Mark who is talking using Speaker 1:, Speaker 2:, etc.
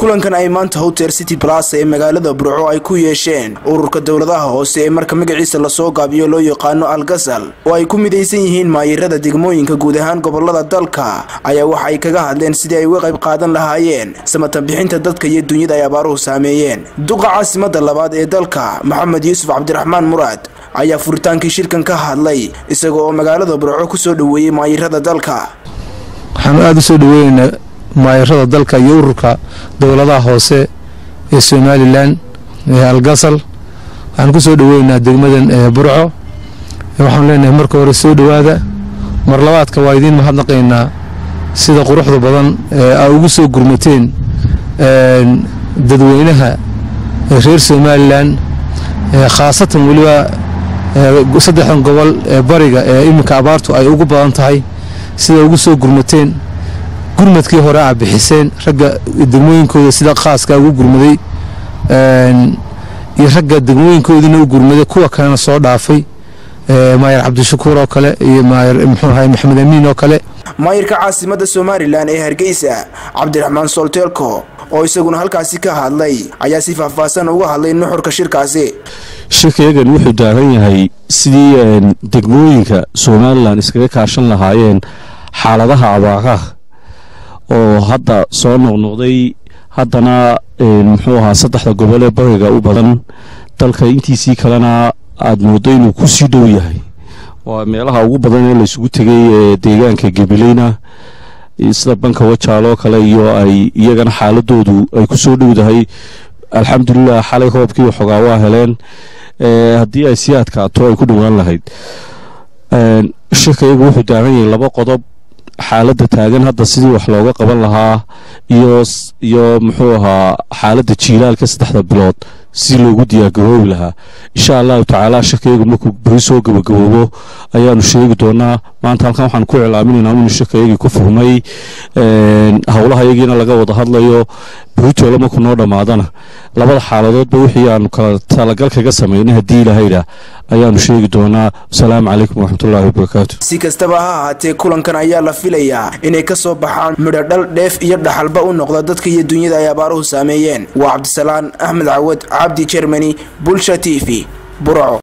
Speaker 1: Kulankan ay maanta Hotel City Plaza ee magaalada Burco ay ku yeesheen ururka dowladaha hoose ee marka magaciisa lasoo gaabiyo loo yaqaano Algasal, oo ay ku midaysan yihiin maayirada degmooyinka guud ahaan gobolada dalka, ayaa waxa ay kaga hadleen sidii ay uga qayb qaadan lahaayeen samatan bixinta dadka iyo dunyada ay abaaruhu saameeyeen. Duqa caasimada labaad ee dalka, Maxamed Yuusuf Cabdiraxmaan Muraad, ayaa furitaankii shirkan ka hadlay, isaga oo magaalada Burco kusoo dhoweeyey maayirada dalka.
Speaker 2: Waxaanu aada u soo dhaweyneynaa maayirada dalka iyo ururka dowladaha hoose ee Somalilan ee Algasal. Waxaan ku soo dhaweyneynaa degmadan Burco. Waxaanu leenahay marka hore soo dhowaada, mar labaadka waa idiin mahadnaqaynaa sida quruxda badan ee aa ugu soo gurmateen dadweynaha reer Somalilan, khaasatan weliba saddexdan gobol ee bariga ee iminka abaartu ay ugu badan tahay, sida ugu soo gurmateen, gurmadkii hore aa bixiseen, ragga degmooyinkooda sida khaaska ugu gurmaday iyo ragga degmooyinkoodiina u gurmaday, kuwa kalena soo dhaafay, maayar Cabdishakuur oo kale iyo maayar muxuu ahay Maxamed Amiin oo kale.
Speaker 1: Maayirka caasimada Somalilan ee Hargeysa, Cabdiraxmaan Solteelko, oo isaguna halkaasi ka hadlay, ayaa si faahfaahsan uga hadlay nuxurka shirkaasi.
Speaker 3: Shirkayagan wuxuu daaran yahay sidii degmooyinka Somalilan iskaga kaashan lahaayeen xaaladaha abaaraha oo hadda soo noqnoqday, haddana muxuu ahaa saddexda gobol ee bariga u badan, dalka intiisii kalena aada mooddo inuu ku sii dhow yahay. Waa meelaha ugu badan ee laysugu tegay ee deegaanka Gabileyna, sida banka Wajaaloo kale, iyo ay iyagana xaaladoodu ay ku soo dhowdahay. Alxamdulilah, xalay roobkii waxoogaa waa heleen, haddii ay sii adkaato ay ku dhowaan lahayd. Shirka iyagu wuxuu daaran yahay laba qodob: xaaladda taagan hadda sidii wax looga qaban lahaa iyo muxuu ahaa xaaladda jiilaalka 3da bilood si loogu diyaargaroobi lahaa. Insha Allahu tacaala, shirkayagu markuu beri soo gabagaboobo ayaanu sheegi doonaa. Maanta halkan waxaan ku iclaaminaynaa inuu shirkayagii ku furmay, howlaha yagiina laga wada hadlayo. Beritoole markuu noo dhammaadana labada xaaladoodba wixii aanu kala talagal kaga samaynay, haddii Ilaahayda, ayaanu sheegi doonaa. Asalaamu calaykum waraxmatullaahi wabarakaatu.
Speaker 1: Si kastaba ha ahaatee, kulankan ayaa la filayaa inay ka soo baxaan midho dhal, dheef iyo dhaxalba u noqda dadka iyo dunyada ay abaaruhu saameeyeen. Waa Cabdisalaan Axmed Cawad, Cabdi Germany, Bulsha TV, Burco.